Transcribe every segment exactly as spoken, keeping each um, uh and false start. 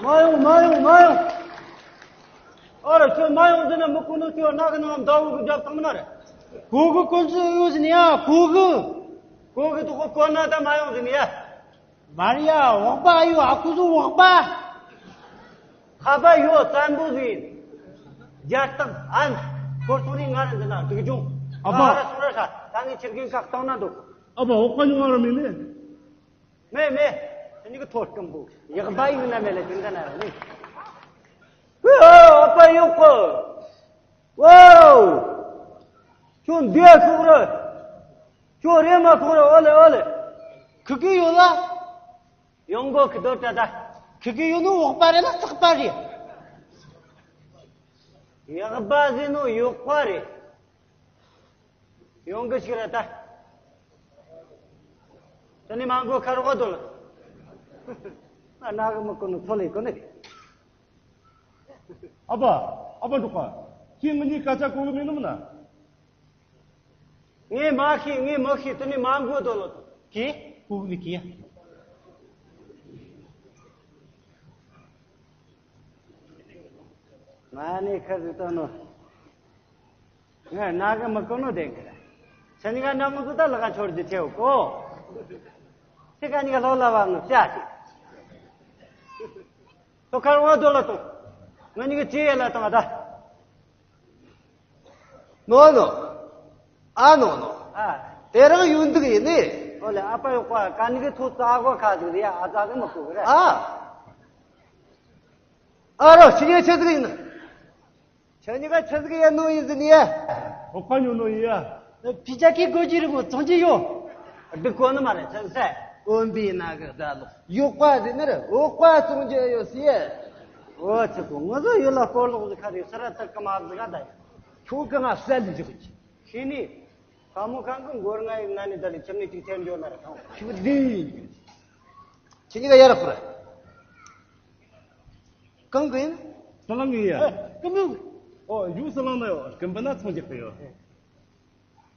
མ་ཡོང་། མ་ཡོང་། མ་ཡོང་། ཨ་ར། ཁྱོད་མ་ཡོང་ཟེར་ན་མི་གོ་ནོ། ཁྱོད་རྣ་གི་ནང་མདའ་འུ་གི་རྒྱབ་བཏང་ན་རེད། གོ་གི། གོ་ཚོད་ཡོད་ཟིན་ཡ། གོ་གི། གོ་གི་དོ། གོ་གོ་ན་ད་མ་ཡོང་ཟིན་ཡ། མ་རེད་ཡ། འོག་པ་ཡོད། ཨ་ཁུ་ཚོ་འོག་པ། ཁ་པ་ཡོད། བཙན་པོ་ཟིན། རྒྱ་སྟག་ཨན། ཁོར་སོང་ནི་ང་ར་འཛིན་ན་འགྲིག་ཅུང་། ཨ་ཕ། ང་ར་སོང་ར་ཤ། ད་ངས་ཁྱེར་གིན་ཁ་བཏང་ན་འདུག་ཨ་ཕ། འོག་པ་ཉོ་བ་ར་མིན་ནི། མེད་མེད། ཁྱེད་གཉིས་ཀྱི་ཐོ་སྐམ་པོ་ཡག་པ་ཡིན་ན་མེད་ལ་དེ་འདྲ་ན་ནི། ཨོ། ཨ་ཕ་ཡོད་གོ། ཝའོ། ཁྱོད་འདི་ཡ་སོག་ར། ཁྱོད་རེ་མ་སོག་ར། ཨོ་ལེ། ཨོ་ལེ། ཁུ་ཁུ་ཡོད་ལ། ཡོང་གོ་ཁི་དོ་ཏྲ་ཏ། ཁུ་ཁུ་ཡོད་ནོ་འོག་པ་རེད་ལ་ལྕགས་པ་རེད། ཡག་པ་ཟེར་ནོ་ཡོག་པ་རེད། ཡོང་གི་ཞིག་རེད་ད། དེ་ནི་མང་གོ་ཁ་རོག་དོ་ལ། ཨ་ན་གི་མི་གོ་ནོ་ཚོ་ལེ་གོ་ནི་རེད། ཨ་ཕ། ཨ་ཕ་འབྲོག་པ། ཁྱེད་ང་གཉིས་སྐད་ཆ་གོ་གི་མིན་ནམ་ན། ངས་མ་ཤེས། ངས་མ་ཤེས། དེ་ནི་མང་གོ་དོ་ལ། ཁྱེད་གོ་གི་མི་ཁྱེད་ཡ། མ་ནི་ཁ་ཟིག་བཏང་ནོ། ང་རྣ་གི་མི་གོ་ནོ་དེ་གི་ར། ཁྱེད་གཉིས་ཀ་འདྲ་མོ་ཚོ་ད་ལ་ཁ་འཆོར་རྒྱུ་ཆེ་བོ་གོ། ཁྱེད་ཀ་གཉིས་ཀ་ལྷོ་ལ་བ་ངུ་བྱ་ཞིག་ཐོ་ཁར་བ་དོ་ལ་ཐོ། ང་གཉིས་ཀ་ཅི་ཡེ་ལ་བཏང་ད། ནོ་ནོ། ཨ་ནོ་ནོ། ཨ། དེ་རང་ཡོད་འདུག་ཡིན་ནི། ཨོ་ལེ། ཨ་ཕ་ཡོད་པ་ག་ནི་གི་ཐོ་རྩ་གོ་ཁ་ཟིག་རེད་ཡ། ཨ་ཙག་གི་མི་གོ་གི་ར། ཨ། ཨ་རོ། ཕྱི་ཉལ་ཆེ་ཟིག་ཡིན་ནི། ཁྱེད་གཉིས་ཀ་ཆི་ཟིག་ཡིན་ནོ་ཡིན་ཟིན་ཡ། འོག་པ་ཉོ་ནོ་ཡིན་ཡ། ཕི་ཅག་གི་སྒོ་ཅི་རི་མོ་བཙོང་རྒྱུ་ཡོད། སྒྲིག་གོ་ནི་མ་རེད་ཆི་ཟེ། དཀོན་པའི་ན་གི་བརྡ་ལོ། ཡོག་པ་ཟིན་ནི་རེད། འོག་པ་བཙོང་རྒྱུ་ཡོད་ཟེ། འོ་ཆི་གོ། ང་ཚོ་ཡོད་ལ་སྐོར་ལོག་ཟིག་ཁ་རེད་ས་ར་ཐག་གི་མ་ཟིག་ག་ད་ཡོད། ཁྱོད་གི་ང་བསད་ལ་འཇོག་གི། ཤེས་ནི། ཁ་མོ་ཁང་གི་མགོར་ང་ཡིན་ན་ནི་ད་ལི་ཁྱིམ་ནས་ཅིག་ཐེར་འཇོག་ན་ར་ཐང་། ཁྱོད་ལི། ཁྱེད་གཉིས་ཀ་ཡར་ཁུར། གང་གི་ཡིན། ས་ལང་གི་ཡ། ཨ། ཀུན་འབུ། ཨོ་ཡུ་ས་ལང་ན་ཡོ་ཀུན་པ་ན་ཚོང་རྒྱག་གི་ཡོ།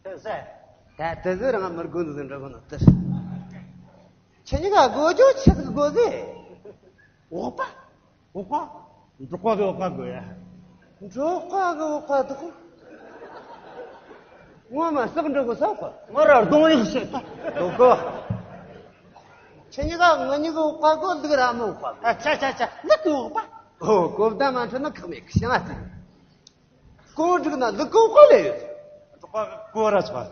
ད་ཟེ། ད་དེ་ཟེ་རང་མར་དགོན་དུ་འགྲོ་གོ་ནོ་དེར། ཁྱེད་གཉིས་ཀ་སྒོ་ཇོ་ཆེ་ཟིག་སྒོ་ཟེ། འོག་པ། འོག་པ། འབྲོག་པ་གི་འོག་པ་དགོས་ཡ། འབྲོག་པ་གི་འོག་པ་འདུག་ངོ་མ་ཟག་འགྲོ་གོ་ས་གོ། ང་ར་གདོང་ཡག་བཤད་ད། འདུག་གོ། ཁྱེད་གཉིས་ཀ་ང་གཉིས་ཀྱི་འོག་པ་གོ། ལུག་ར་མོ་འོག་པ་གོ། ཨ་ཆ་ཆ་ཆ། ལུག་གི་འོག་པ། ཨོ་གོ་བརྡ་མ་འཕྲོད་ན་ཁག་མེད་གི་ཤ་ང་ཚོས། གོང་འགྲིག་ན་ལུག་གི་འོག་པ་ལས་ཡོད། འབྲོག་པ་གི་གོ་ར་ཆོག་པ།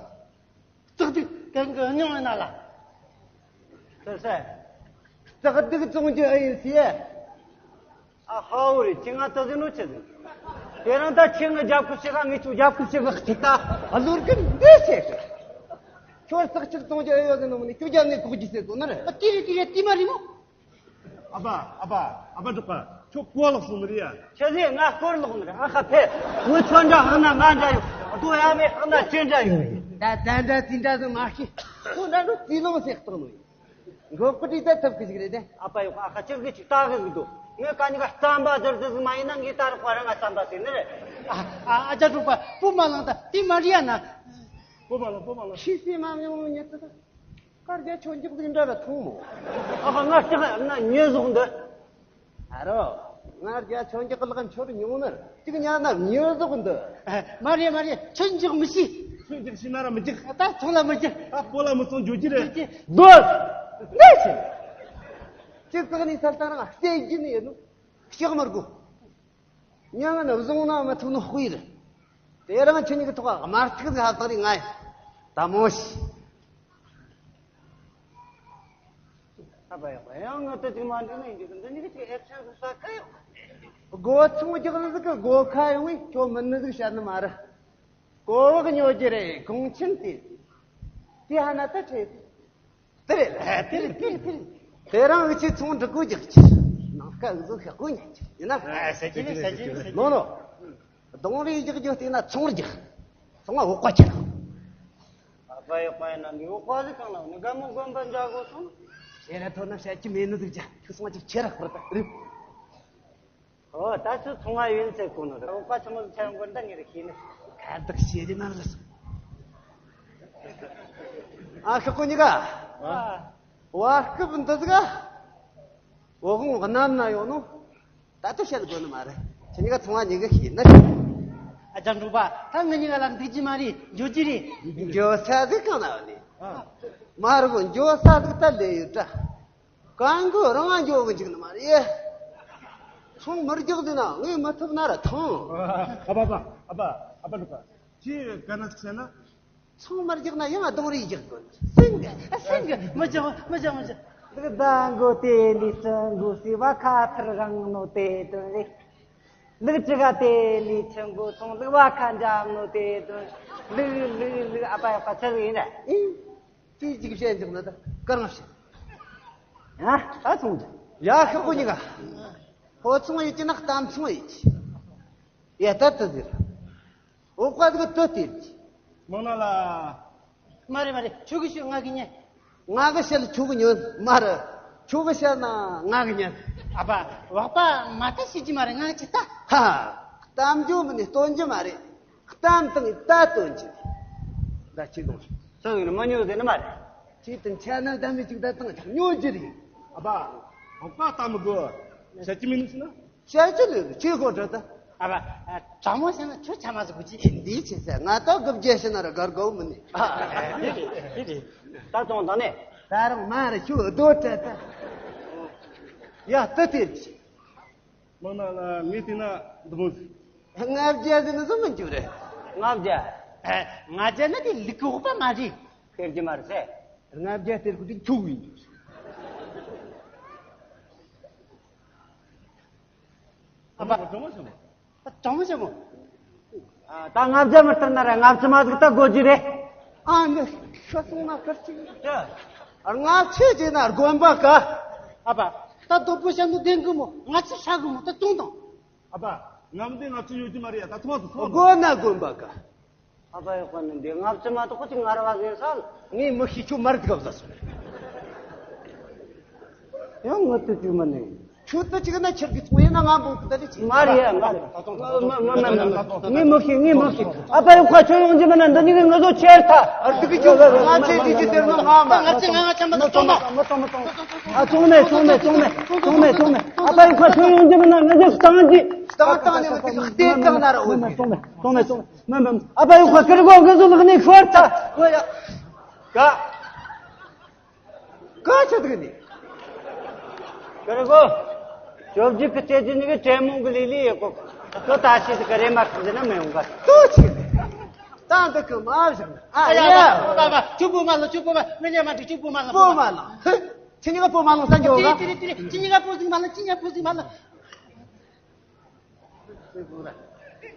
ཙག་སྡིག་གང་གི་སྙིང་ཡིན་ན་ལ། ཟེར་ཟེར། ཙག་སྡིག་བཙོང་རྒྱུ་ཨེ་ཡིན་ཟེར། ཨ་ཧའོ་རེད། ཁྱེད་ང་ད་ཟིན་ནོ་ཆི་ཟིན། དེ་རིང་ད་ཁྱེད་ང་རྒྱབ་ཁུ་ཞིག་ག་ངས་ཁྱོད་རྒྱབ་ཁུ་ཞིག་ག་ཅི་ད་བློར་གི་འདི་བྱེད་གི། ཁྱོད་ཙག་ཅིག་བཙོང་རྒྱུ་ཨེ་ཡོད་ཟིན་ནོ་མིན་ནི་ཁྱོད་རྒྱབ་ནས་ལྐོག་ཇི་ཟེར་དོ་ན་རེད། ཨ་དེ་རེད་དེ་རེད། དེ་མ་རེད་མོ། ཨ་ཕ། ཨ་ཕ། ཨ་ཕ་འབྲོག་པ། ཁྱོད་གོ་ལོག་སོང་ནི་རེད་ཡ། ཆི་ཟིག་ང་སྐོར་ལོག་ནི་རེད། ཨ་ཁ་ཕེབས། ངོ་ཆོ་འདྲ་ཧང་ན་ང་འདྲ་ཡོད། རྡོ་ཡ་མེད་ཧང་ན་ཁྱེད་འདྲ་ཡོད། ད་ད་འདྲ་དེ་འདྲ་ཟིག་མ་ཤེས། ཁོ་འདྲ་འགྲོ་དེ་ལོང་ཟེར་བཏང་ནོ་ཡིན། མགོ་པུ་ཏི་ད་ཐབས་ཀི་ཞིག་རེད་དེ། ཨ་ཕ་ཡོད་ཨ་ཁ་ཅིག་གི་ཅིག་ལྟ་གི་ཟིག་འདུག་ངས་ག་ནི་ག་རྩམ་པ་ཟེར་ཟེར་ཟིག་མ་ཡིན་ན་ངས་ད་རོགས་པ་རང་ང་རྩམ་པ་ཟེར་ནི་རེད། ཨ་ཨ་ཨ་ཅག་འབྲོག་པ་སྤོ་མ་ལངས་ད་དེ་མ་རེད་ཡ་ན། སྤོ་མ་ལངས་སྤོ་མ་ལངས། ཤི་སི་མ་མྱོང་ཉེ་ཚུལ། དཀར་རྒྱ་ཆོས་འཇོག་ཟིག་འདྲ་ར་ཐུང་མོ། ཨ་ཁ་ང་ལྕགས་ན་ཉེས་བཟོག་འདི། ཨ་རོ། ང་རྒྱ་ཆོས་འཇོག་ལག་མཆོར་ཉུང་ནར་གཅིག་ཉག་ན་ཉེས་བཟོག་འདི། མ་རེད་མ་རེད། ཆོས་འཇོག་མི་ཤེས། ཆོས་འཇོག་ཤེས་ན་ར་མི་འཇོག་ད་ཚོང་ལ་མི་འཇོག་ད་སྤོ་ལ་མི་ཚོང་འཇོག་གི་རེད། འཇོག་གི། སྡོད། འདི་ཆེ། ཁྱེད་ཚང་ནི་སལ་ཏང་རང་བསད་རྒྱུ་ནི་ཡིན་ནོ། ལྕགས་མར་དགོས། མྱ་ངན་བཟུང་ན་མི་ཐུབ་ནོ་དཔེ་རེད། དེ་རིང་ཁྱེད་གཉིས་ཀྱི་ཐོག་དམར་ཐིག་ཟིག་ཧ་ལྟག་རེ་ང་ཡིན། ད་མོ་ཤི། ཨ་ཕ་ཡག་པ་ཡང་ང་ད་ཅིག་མ་འགྲིག་ན་ཡིན་གྱི་འདི་གཉིས་ཀྱི་ཨེག་ཤན་ཟིག་ས་ཀ་ཡོད། སྒོ་ཆུང་རྒྱག་ནི་ཟིག་གི་སྒོ་ཁ་ཡོང་བས་ཁྱོད་མིན་ནི་ཟིག་བཤད་ནི་མ་རེད། གོ་བག་ཉོ་རྒྱུ་རེད་གོང་ཆེན་དེ། དེ་ཧ་ན་ད་ཁྲེ། དེ་རེད་ལ་དེ་རེད་དེ་རེད་དེ་རེད། དེ་རང་ཨུ་ཆོས་ཚོང་འགྲིག་གོ་རྒྱག་ཆེ། ནང་སྐད་ཨུ་ཚོ་ཤག་གོ་ཉན་ཆེ་ཡིན་ན། ཟ་རྒྱུ་རེད་ཟ་རྒྱུ་རེད་ཟ་རྒྱུ་རེད། ནོ་ནོ། གདོང་རིས་རྒྱག་རྒྱུ་བལྟས་ན་ཚོང་རྒྱག་ཚོང་བ་འོག་པ་ཁྱེར། ཨ་ཕ་ཡག་པ་ཡིན་ན་འདི་འོག་པ་ཟིག་གང་ལ་ནི་དགའ་མོ་དགོན་པ་འཇག་དགོས་སོང་། ཞེ་ལ་ཐོ་ན་བཤད་རྒྱུ་མེད་ནི་ཟིག་ཅག་ཁྱོད་སོང་ཅིག་ཁྱེར་ར་ཁོར་ད་རིབ། ཨོ་ད་ཚོ་ཚོང་བ་ཡོད་ཚེ་གོ་ནོ་རེད། འོག་པ་ཆི་མོ་ཟིག་ཆ་ཡོང་དགོས་ད་ངེད་རེ་ཤེས་ནི། ཁ་བདག་ཤེས་རྒྱུ་ན་རེད། ཨ་ཤོག་གོ་གཉིས་ཀ་ཨ། བར་སྐབས་འདི་ཟིག་ག་འོ་ཧོང་གནམ་ན་ཡོང་ནོ། ད་ལྟ་བཤད་དགོས་ནི་མ་རེད། ཁྱེད་གཉིས་ཀ་ཚོང་བ་གཉིས་ཀ་ཤེས་ན་ཤེས། ཨ་ཅག་འབྲུག་པ། ད་ང་གཉིས་ཀ་ལ་འདུག་རྒྱུ་མ་རེད། འགྱོ་རྒྱུ་རེད། འགྱོ་ས་ཟིག་གང་ན་ཡོད་ནི། མ་རེད་གོ། འགྱོ་ས་ཟིག་ད་ལས་ཡོད་དྲ། གང་གི་རང་ང་འགྱོ་གི་འཇུག་ནི་མ་རེད། ཚོང་མི་རྒྱག་འདི་ན་ངས་མི་ཐུབ་ན་ར་ཐང་། ཨ་ཕ་ཨ་ཕ་ཨ་ཕ་ཨ་ཕ་འབྲུག་པ། ཁྱེད་ག་ན་ཟིག་བཤད་ན། ཚོང་མ་རྒྱག་ན་ཡང་རྡུང་རེས་རྒྱག་དགོས། སེང་གེ། ཨ། སེང་གེ། མི་རྒྱག་མི་རྒྱག་མི་རྒྱག་ལུག་ཟླ་མགོ་དེ་ལས་སུ་མགོ་སི་བ་ཁ་ཐར་རང་ནོ་དེ་དོན་རེད། ལུག་ཅི་ག་དེ་ལས་ཆུ་མགོ་ཚོང་ལུག་བ་ཁ་འཇམ་ནོ་དེ་དོན། ལུག་ལུག་ལུག་ཨ་ཕ་ཡག་པ་ཚ་ལུག་ཡིན་ན། ཨིན། ཅི་ཅིག་བཤད་འཇོག་ན་ད་གར་ང་བཤད། ཨ། ད་ཚོང་རྒྱག་ཡ་ཤོག་གོ་གཉིས་ཀ། ཕོ་ཚོང་ཡོད་ཀྱི་ན་གཏམ་ཚོང་ཡོད་ཀྱི། ཡ་ད་ད་ཟེར། འོ་ཀ་ཟིག་ཏུ་དེ། མང་ན་ལ། མ་རེད་མ་རེད། ཁྱོད་ཀྱིས་ཤོད། ང་གིས་ཉན། ང་གིས་བཤད་ཁྱོད་ཀྱིས་ཉན། མ་རེད། ཁྱོད་ཀྱིས་བཤད་ན་ང་གིས་ཉན། ཨ་ཕ། བག་པ་མ་ལྟ་ཤེས་ཀྱི་མ་རེད། ང་ཅི་ལྟ། ཧ་ཧ། གཏམ་རྒྱུད་མི་ནི་སྟོན་རྒྱུ་མ་རེད། གཏམ་དང་ལྟ་སྟོན་རྒྱུ་རེད། ད་ཅི་དང་། སང་ཡིན་མ་ཉོ་ཟེར་ནི་མ་རེད། ཁྱེད་དང་ཆ་ན་ད་མི་གཅིག་ད་དང་ཆ་ཉོ་རྒྱུ་རེད། ཨ་ཕ། བག་པ་ལྟ་མི་དགོས། བཤད་ཀྱི་མི་ནུས་ཟེར་ན། བཤད་ཀྱི་ལོས་ཁྱོད་གོ་འགྲོ་ད། ཨ་ཕ། དྲང་མོ་བཤད་ན་ཁྱོད་ཆ་མ་ཟིག་གོ་ཅི། འདིའི་ཆེ་ས་ང་ཏོག་དགུ་བརྒྱ་ཤི་ན་ར་གར་གོ་མི་ནི། ཨ། དེ་རེད་དེ་རེད། ད་ཙོང་དང་ནས། ད་རང་མ་ར་ཁྱོད་རྡོ་བྲལ་ད། ཡ་ད་དེ་ཅི། མང་ན་ལ་ངས་བལྟས་ན་འདི་མོ་ཟིག་ལྔ་བརྒྱ་ཟིག་ནི་བཟོ་མི་འཇུག་རེད། ལྔ་བརྒྱ། ཨ། ལྔ་བརྒྱ་ནི་དེ་ལུག་གི་འོག་པ་མ་རེད། སྟེར་གྱི་མ་རེད་ཟེར། ལྔ་བརྒྱ་སྟེར་དགོས་དུས་ཁྱུག་ཡིན། ཨ་ཕ། གྲོགས་མོ་ཆེན་མོ། གྲོགས་མོ་ཆེན་མོ། ཨ། ད་ལྔ་བརྒྱ་མི་སྟེར་ན་ར་ལྔ་བཅུ་མ་ཟིག་ད་དགོས་ཀྱི་རེད། ཨ་ནི་ཤ་སོང་ན་ཁར་ཅིག་ལྔ་ཆེ་ཅེ་ན་དགོན་པ་ག་ཨ་ཕ། ད་དོ་པོ་ཤ་ནུ་ལྡན་གི་མོ། ལྔ་བཅུ་ཤ་གི་མོ། ད་བཏུང་དང་། ཨ་ཕ། ལྔ་བདུན་ལྔ་བཅུ་ཡོད་ཀྱི་མ་རེད་ཡ། ད་ཐོངས་སུ་སོང་། དགོན་ན་དགོན་པ་ག་ཨ་ཕ་ཡག་པ་ནི་འདི་ལྔ་བཅུ་མ་གཏོགས་ཅིག་ངར་བ་ཟེར་ས། ངས་མི་ཤེས། ཁྱོད་མར་དགའ་བཟའ་སོང་། ཡང་ངོ་ཐུག་ཅིག་མ་ནི། ཁྱོད་ད་ཅིག་ན་ཁྱེར་གི་ཚོང་ཡིན་ན་ང་མོ་ད་ལི་ཅིག་མ་རེད་ཡ། མ་རེད། ངས་མི་ཤེས། ངས་མི་ཤེས། ཨ་ཕ་ཡག་པ་ཁྱོད་ཡོང་རྒྱུ་མིན་ན་འདི་གཉིས་ཀྱི་ངུ་ཟོ་ཆེར་ཐལ། ཨ་ཟིག་གི་ཁྱོད་ང་ཆེ་ཅིག་ཅིག་ཟེར་ན་ང་མ། ང་ཚོ་ང་ང་ཆམ་པ་ཚོང་མ། མ་ཚོང་མ་ཚོང་མ། ཨ་ཚོང་མེད་ཚོང་མེད་ཚོང་མེད་ཚོང་མེད་ཚོང་མེད། ཨ་ཕ་ཡག་པ་ཁྱོད་ཡོང་རྒྱུ་མིན་ན་ང་ཚོ་སྟངས་ཀྱི་སྟངས་སྟངས་ནས་ང་ཚོ་ལྟས་སྟངས་ན་ར་འོ། ཚོང་མེད་ཚོང་མེད་ཚོང་མེད་ཚོང་མེད། མ་མ། ཨ་ཕ་ཡག་པ་ཀིར་གོ་གི་ཟོ་ལག་ནས་ཤོར་ཐལ། ཨོ་ཡ། ག་ག་ཆ་དག་ནི། ཀིར་གོ། ཞོབ་ཇི་ཀི་ཅེ་ཇི་ནི་གི་ཅེ་མོང་གི་ལི་ལི་ཡེ་གོ། ཁོ་ད་ཤི་དི་ཀ་རེ་མ་ཁ་ཟེར་ན་མི་ཡོང་ག་ཏོ་ཆི་ནི། ད་འདི་གི་མ་བཞག་ན། ཨ་ཡ། ཨ་ཡ། པ་པ། ཁྱོད་པོ་མ་ལ། ཁྱོད་པོ་མ། མི་ཉལ་མ་འགྲིག་ཁྱོད་པོ་མ་ལ། པོ་མ་ལ། ཧི། ཁྱེད་གཉིས་ཀ་པོ་མ་ལ་ས་འཇོག་ག་ཏི་རི་ཏི་རི། ཁྱེད་གཉིས་ཀ་པོ་ཟིག་མ་ལ། ཁྱེད་གཉིས་ཀ་པོ་ཟིག་མ་ལ།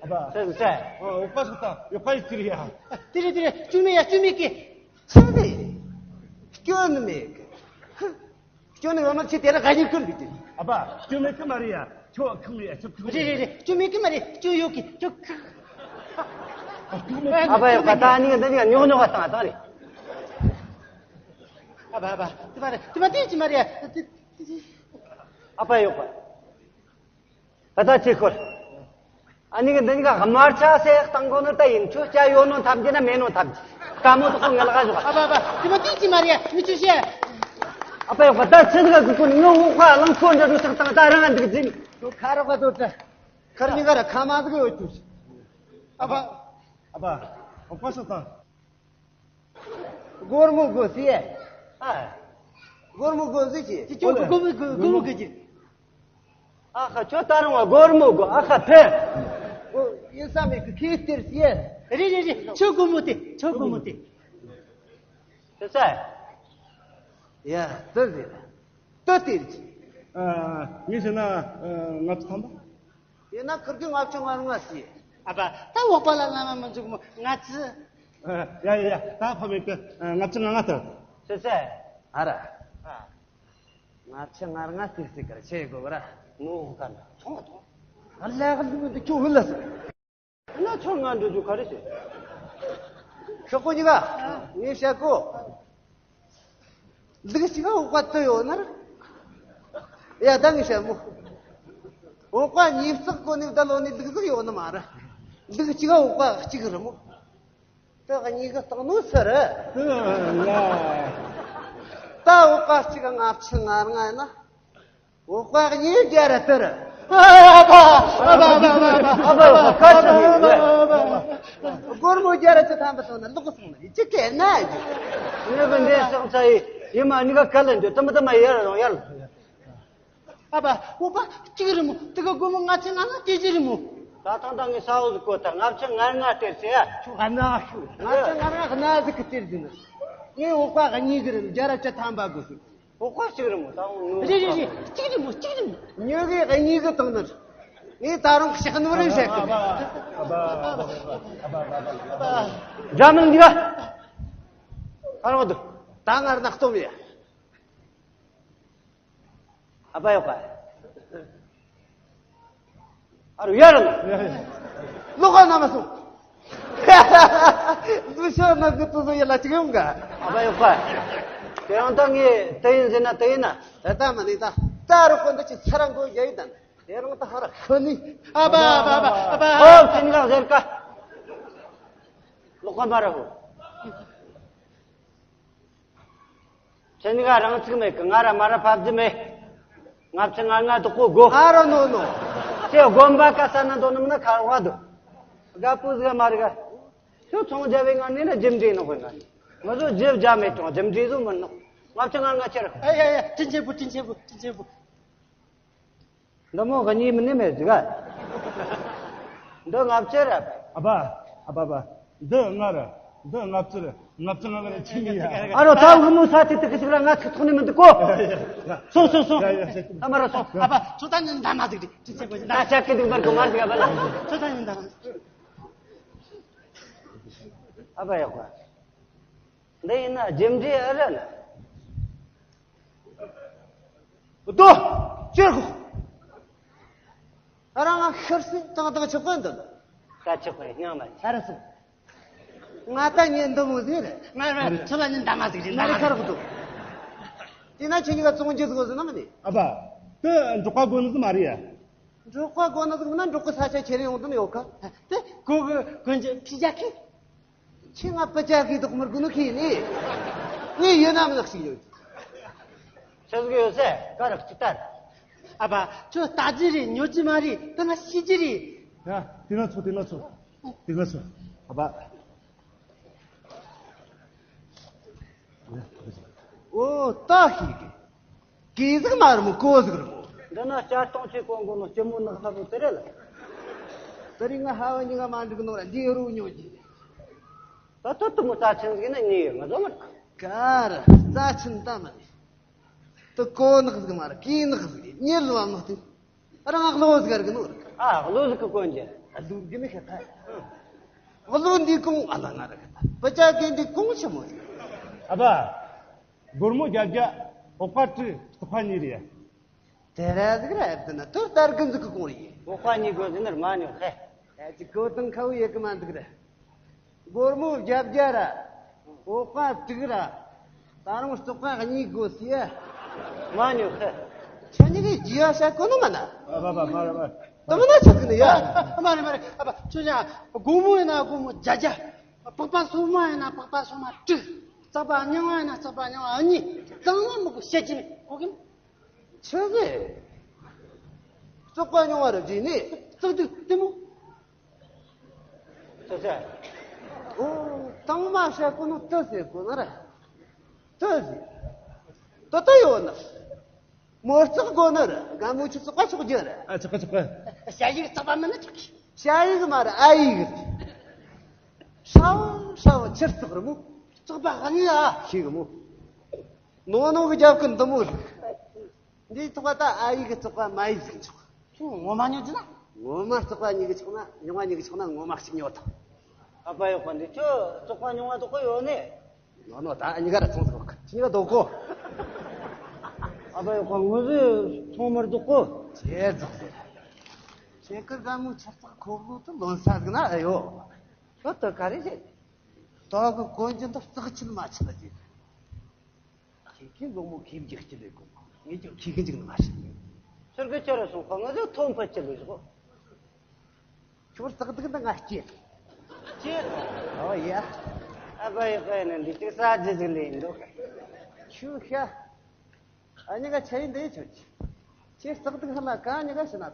ཨ་ཕ། ཟེར་ཟེར། ཨ། འོ་པ་སོ་ད་ཡོད་པ་ཡི་ཚིར་ཡ། ཏི་རི་ཏི་རི། ཅུ་མི་ཡ། ཅུ་མི་ཀི། ཚ་ནི། སྐྱོན་ནི་མེད་གི། སྐྱོན་ནི་ཡོད་ན་ཁྱེད་དེ་ལ་ག་ཉིད་ཀུན་གི་དེ། ཨ་ཕ། ཅུ་མི་ཀི་མ་རེད་ཡ། ཁྱོད་ཁང་ཡ་ཁྱོད་ཁང་། རེད་རེད་རེད། ཅུ་མི་ཀི་མ་རེད། ཅུ་ཡོད་གི། ཁྱོད་ཁ། ཨ་ཕ་ཡག་པ་ད་ནི་འདི་ནི་ཉོག་ཉོག་བཏང་བཏང་རེད། ཨ་ཕ་ཨ་ཕ། དེ་མ་རེད། དེ་མ་དེ་ཅི་མ་རེད། དེ་དེ་ཨ་ཕ་ཡག་པ། ད་ལྟ་ཅི་ཁོར། ཨ་ནི་གི་འདི་ག་དམར་ཆ་སེ་བཏང་གོ་ནོ་ད་ཡིན། ཁྱོད་ཅ་ཡོད་ནོ་ཐམས་ཅད་ན་མེད་ནོ་ཐམས་ཅད་དཀའ་མོ་དུ་ཁོ་ངལ་ག་ཞོག་ཨ་ཕ་ཨ་ཕ། དེ་མ་དེ་ཅི་མ་རེད། མི་ཆུ་ཤེས། ཨ་ཕ་ཡག་པ་ད་ཆི་ཟིག་གི་ཀུན་ངའི་འོག་ཁ་ལང་ཁོ་འདྲ་རུ་ཐག་བཏང་ད་རང་འདུག་འཛིན། ཁྱོད་ཁ་རོག་ག་དོ་ད། ཁར་མི་ག་ར་ཁ་མ་ཟིག་ཡོད་ཅུ། ཨ་ཕ། ཨ་ཕ། ཨ་ཕ་སོ་ད། སྒོར་མོ་དགོས་ཟེར། ཨ། སྒོར་མོ་དགོས་ཟེར་གྱིས། ཅི་ཅོ་སྒོར་མོ་དགོས། སྒོར་མོ་དགོས་ཀྱི། ཨ་ཁ་ཁྱོད་ད་རུང་བ་སྒོར་མོ་དགོས། ཨ་ཁ་ཕེ། ཨོ་ཡིན་ས་མེད་གི་ཁྱེད་སྟེར་ཟེར། རེད་རེད་རེད། ཁྱོད་སྒོར་མོ་དེ། ཁྱོད་སྒོར་མོ་དེ། དེ་ས། ཡ་དེ་ཟེར། དེ་སྟེར་གྱིས། ཨ། ངས་བྱས་ན་ལྔ་བཅུ་ཐམ་པ། ཡིན་ན་ཁིར་གི་ལྔ་བཅུ་ང་ལྔ་ཟེར། ཨ་ཕ། ད་འོག་པ་ལ་ལ་མ་མི་འཇུག་མོ། ང་ཚི། ཡ་ཡ་ཡ། ད་ཕ་མེད་གི། ལྔ་བཅུ་ང་ལྔ་ལྟར། ཟེར་ཟེར། ཨ་ར། ཨ། ལྔ་བཅུ་ང་ལྔ་ཟེར་ཟེར་གར་ཆེ་གོ་ག་ར། ངོ་ག་ན་ཐོང་ཐོང་། ཨ་ལ་ག་ལུ་འདི་ཁྱོད་ལ་ཟེར། ན་ཆོ་ང་འགྲོ་རྒྱུ་ག་རེ་བྱེད། ཤོག་གོ་གཉིས་ཀ། ངས་བཤད་གོ། ལུག་གཅིག་ག་འོག་པ་དུ་ཡོད་ན་ར། ཡ་ད་ངས་བཤད་མོ། འོག་པ་ཉིས་བརྩེགས་གོ་ནི་ད་ལོ་ནི་ལུག་ཟིག་ཡོད་ནི་མ་ར། ལུག་གཅིག་ག་འོག་པ་གཅིག་རེད་མོ། ད་གཉིས་ཀ་བཏང་ནོ་ཟེར། ད་འོག་པ་གཅིག་ག་ལྔ་བཅུ་ང་ལྔ་ཡིན་ན། འོ་ཀ་གཉིས་རྒྱ་ར་ཏི་ར། ཨ་ཨ་ཨ་ཨ་ཨ་ཨ་ཨ་ཨ་ཨ་ཨ་ཨ། སྒོར་མོ་རྒྱ་ར་བཅུ་ཐམ་པ་ཐོན་ན་ལོག་སོང་ན་ཡི་ཅི་སྐད་ན་ཡི། ངས་བུ་འདས་སོང་ཚ་ཡི་ཡི་མ་ནི་ག་ག་ལ་འདུག་ཏི་མ་ཏི་མ་ཡར་རོང་ཡར། ཨ་ཕ། འོ་པ་གཅིག་རི་མོ་དེ་ག་སྒོར་མོ་ལྔ་བཅུ་ང་ལྔ་སྐྱེ་གི་རི་མོ། ད་ཐང་ད་ངས་ས་འོག་གི་གོ་ད་ལྔ་བཅུ་ང་ལྔ་སྟེར་ཟེར་ཡ། ཁྱོད་ང་ན་ཤོད། ལྔ་བཅུ་ང་ལྔ་ང་ཟིག་གི་སྟེར་ཟིན་ན། ངས་འོ་ཀ་གཉིས་གི་རི་མོ་རྒྱ་ར་བཅུ་ཐམ་པ་དགོས་ཟིག་འོ་ཀ་གཅིག་རི་མོ་ད་འོ་ནོ། རེད་རེད་རེད། གཅིག་རི་མོ་གཅིག་རི་མོ། ཉོ་གི་གཉིས་གི་དང་ནི། ངས་ད་རུང་ཤག་ནོར་རེ་བཤད་གི། འདྲ་མིན་འདི་ག་ད་རུང་འདུག་ད་ངར་ནག་སྟོམ་ཡ། ཨ་ཕ་ཡོད་ག་ཨ་རུ་ཡར་ལ། ལོ་ག་ན་མ་སོང་། འདུ་ཤོར་ན་གི་ཏུ་ཟོ་ཡ་ལ་ཅིག་ཡོང་ག་ཨ་ཕ་ཡོད་ག་དེ་རང་ད་ངས་དེ་ཡིན་ཟེར་ན་དེ་ཡིན་ན། ད་ད་མ་ནི་ད་ད་རུ་ཁོ་འདི་ཅི་ཚ་ར་མགོ་ཡ་ཡི་ད་དེ་རང་ད་ཧ་ར་ཁོ་ནི། ཨ་ཕ་ཨ་ཕ་ཨ་ཕ་ཨ་ཕ། ཨོ་ཅི་ནི་ག་ཟེར་ག་ལོ་ག་མ་ར་ཧོ། ཁྱེད་གཉིས་ཀ་རང་ཚུགས་མེད་གི། ང་ར་མ་ར་ཕབ་རྒྱུ་མེད། ལྔ་བཅུ་ང་ལྔ་དོག་པོ་དགོ་ཨ་རོ་ནོ་ནོ། ཁྱེད་དགོན་པ་ཀ་ས་ན་འདོན་ནམ་ན་ཁ་བ་དོ། དགའ་པོ་ཟིག་མ་རེད་ག་ཁྱོད་ཚོང་རྒྱབ་པའི་ངང་ནས་ན་རྒྱུ་འབྲས་ནོ་ཁོ་ན། ང་ཚོ་རྒྱུ་བརྒྱ་མེད་ཀྱང་རྒྱུ་འབྲས་བཟོ་མི་ནོ། ལྔ་བཅུ་ང་ལྔ་ཁྱེར། ཨ་ཡ་ཡ་དྲིན་ཆེན་པོ་དྲིན་ཆེན་པོ་དྲིན་ཆེན་པོ། འདི་མོ་ག་གཉིས་མི་ནི་མེད་ཟིག་ག་འདི་ལྔ་བཅུ་ར། ཨ་ཕ། ཨ་ཕ་ཕ། འདི་ལྔ་ར། འདི་ལྔ་བཅུ་ར། ལྔ་བཅུ་ང་ལྔ་ར་ཆི་ཡ། ཨ་རོ་ད་འུ་མོ་ས་ཏི་ཏི་ཀི་ཞིག་ར་ང་ཚིག་ཐོག་ནི་མི་འདུག་གོ་སོང་སོང་སོང་། ཨ་མ་ར་སོང་། ཨ་ཕ་ཚོ་ད་ནི་འདམ་མ་ཟིག་རེད། ཅི་ཆེ་གོ་ད་ཤ་ཀི་འདུག་མར་གོ་མར་ཟིག་ཨ་ཕ་ལ། ཚོ་ད་ནི་འདམ་མ་ཟིག་ཨ་ཕ་ཡག་པ། འདི་ཡིན་ན་རྒྱུ་འབྲས་ཨེ་རེད་ན། རྡོ། ཅེར་གོ་ཨ་རང་ང་ཤར་སེ་ཏང་ཏང་ཆོག་གོ་འདི། ད་ཆོག་གོ་སྙིང་མ་ཡིན། ཨ་ར་སོ། ང་ད་ཉན་འདི་མོ་ཟེར། ང་ང་ཚོ་ལ་ཉན་འདམ་མ་ཟིག་རེད། ང་ལ་ཁར་གོ་དོ། དེ་ན་ཁྱེད་གཉིས་ཀ་ཙོང་ཇི་ཟིག་གོ་ཟེར་ན་མ་ནི། ཨ་ཕ། དེ་འབྲོག་པ་དགོན་ནི་ཟིག་མ་རེད་ཡ། འབྲོག་པ་དགོན་ནི་ཟིག་མིན་ན་འབྲོག་གི་ས་ཆ་ཁྱེར་ཡོང་དོན་ཡོད་ག་དེ་གོ་གི་དགོན་གྱི་ཕི་རྒྱ་ཁི། ཁྱེད་ང་པ་ཅག་གི་དོག་མར་དགོས་ནོ་ཁྱེད་ནི། ངས་ཡིན་ནམ་ལགས་ཤིག་ཡོད། ཆི་ཟིག་ཡོད་སེ་ཀ་རག་ཅི་ལྟར། ཨ་ཕ་ཁྱོད་ལྟ་རྒྱུ་རེད། ཉོ་རྒྱུ་མ་རེད། ད་ང་ཤི་རྒྱུ་རེད། ཡ་དེ་ན་ཚོ་དེ་ན་ཚོ། དེ་ན་ཚོ། ཨ་ཕ། ཨོ་ད་ཤི་གི་གི་ཟིག་མ་རུ་མོ་གོ་ཟིག་རུ་མོ། འདི་ན་བསྐྱར་གཏོང་ཆེ་གོང་གོ་ནོ་སྐྱི་མོ་ནག་ལྷ་བོ་དེ་རེད་ལ། དེ་རིང་ང་ཧ་བ་ཉི་ང་མ་འགྲིག་ནོ་ར་འདི་རུ་ཉོ་རྒྱུ། ད་ད་དུ་མོ་རྩ་ཆེན་ཟིག་ན་ཉེ་ཡོད་ང་ཚོ་མ་རེད། ག་ར་རྩ་ཆེན་ད་མ་རེད། དུ་གོ་ནག་ཟིག་མ་རེད། གི་ནག་ཟིག་རེད། ཉེ་ལོ་ནག་དེ་རང་ང་བློ་ཟིག་ར་གི་ནོ་རེད། ཨ་བློ་ཟིག་གི་གོན་རྒྱུ། ཨ་བློ་གི་ནི་ཤ་ཐ། བློ་འདི་གོང་ཨ་ལ་ང་ར་གི་ཐ། བུ་ཅག་གི་འདི་གོང་ཆི་མོ་ཟིག་ཨ་ཕ། སྒོར་མོ་བརྒྱད་བརྒྱ། འོག་པ་དྲུག་སྟོབས་པ་གཉིས་རེད། དེ་ར་ཟིག་ར་ཨེ་བདེ་ན་དོར་དར་གི་འཛུག་གི་གོང་རེད། འོག་པ་གཉིས་དགོས་ཟིན་ནར་མ་ཉོ་ཧེ། ཨེ་ཅི་གོ་དང་ཁ་བོ་ཡེ་གི་མ་འདུག་ར། སྒོར་མོ་བརྒྱད་བརྒྱ་ར། འོག་པ་དྲུག་ར། ད་རུང་སྟོབས་པ་གཉིས་དགོས་སི་ཡ། མ་ཉོ་ཧེ། ཁྱེད་གཉིས་ཀྱིས་རྒྱུ་ཡ་བཤད་གོ་ནོ་མ་ན། ཨ་ཕ་ཕ་མ་ར་མ་ར། ད་མ་ན་ཆག་གི་ནི་ཡ། ཨ་མ་རེ་མ་རེ་ཨ་ཕ་ཁྱོད་ཡ། སྒོར་མོ་ཡིན་ན་སྒོར་མོ་བརྒྱད་བརྒྱ། པགས་པ་སོ་མ་ཡིན་ན་པགས་པ་སོ་མ་དྲུག་རྩག་པ་རྙིང་བ་ཡིན་ན་རྩག་པ་རྙིང་བ་གཉིས། གཙང་མ་མི་དགོས་བཤད་ཀྱི་མེད་གོ་གི་མེད། ཆི་ཟེར། རྩག་པ་རྙིང་བ་རུ་བརྗེས་ནས་རྩག་དུས་ལྟད་མོ། ཆི་ཟེར། ཨོ། དང་མ་བཤད་གོ་ནོ་ཏི་ཟེར་གོ་ན་ར། ཏི་ཟེར། ཏི་ཏི་ཡོད་ན། མོ་རྩག་དགོ་ནི་ར། དགའ་མོ་ཆུ་བཙོག་པ་ཆོག་རྒྱུ་ར། ཨ་ཆོག་གི་ཆོག་གི་ཞ་ཡིག་རྩག་པ་མིན་ན་ཆོག་གི་ཞ་ཡིག་མ་ར་ཨ་ཡིག་རེད། ཧྲ་བོ་ཧྲ་བོ་ཆུ་བཙོག་རི་མོ། རྩག་པ་ཧ་ནི་ཨ་ཤེས་གི་མོ། ནོ་ནོ་གི་རྒྱབ་ཀི་འདི་མོ་རེད། འདིའི་ཐོག་ད་ཨ་ཡིག་གི་བཙོག་པ་མ་ཡིག་ཟིག་ཆོག་ཁྱོད་ངོ་མ་ཉོ་རྒྱུ་ན། ངོ་མ་བཙོག་པ་ཉོ་གི་ཆོག་ན་རྙིང་བ་ཉོ་གི་ཆོག་ན་ངོ་མ་གཅིག་ཉོ་དང་། ཨ་ཕ་ཡོད་པ་འདི་ཁྱོད་བཙོག་པ་རྙིང་བ་དོག་གོ་ཡོད་ནི། ནོ་ནོ་ད་ཨ་ཉི་ག་ར་ཚོང་ཟིག་བག་ཁྱི་ཉི་ག་དོག་གོ་ཨ་ཕ་ཡོད་པ་ངོ་ཟིག་ཚོང་མར་དོག་གོ་ཆེ་རྫོགས་ཟེར། ཁྱེད་ཀི་དགའ་མོའི་ཆུ་བཙག་ཁོག་ལུག་ཏུ་ལོན་ས་ཟིག་ན་ཨེ་ཡོད། ཁྱོད་དོ་ག་རེ་བྱེད། དོག་གི་གོན་རྒྱུ་འདི་བཙག་ཆུ་མ་ཆུ་ལ་བྱེད། ཁྱེད་ཀྱིས་ལོ་མོ་ཁྱིམ་གྱི་སྤྱི་ལས་གོ། ངས་ཀྱང་ཁྱེད་ཀྱི་འཇིག་ནི་མ་ཤེས། ཁྱོད་ཀྱི་ཁྱོད་ར་སོང་ཁོ་ང་ཚོ་ཐོན་ཕོད་ཀྱི་ལས་བཞག་ཁྱོད་ཙག་སྡིག་འདི་ང་སྐྱེས། སྐྱེས། ཨོ་ཡ། ཨ་ཕ་ཡི་ཕ་ཡི་ནི་འདི་གཅིག་ས་རྒྱུ་ཟིག་ལས་ཡིན་འདུག་ཁྱོད་ཤ། ཨ་ཉི་ག་ཆ་ཡིན་འདི་ཁྱོད་ཀྱི། ཁྱེད་ཙག་སྡིག་ཧ་ལ་ག་ཉི་ག་ཤི་ན།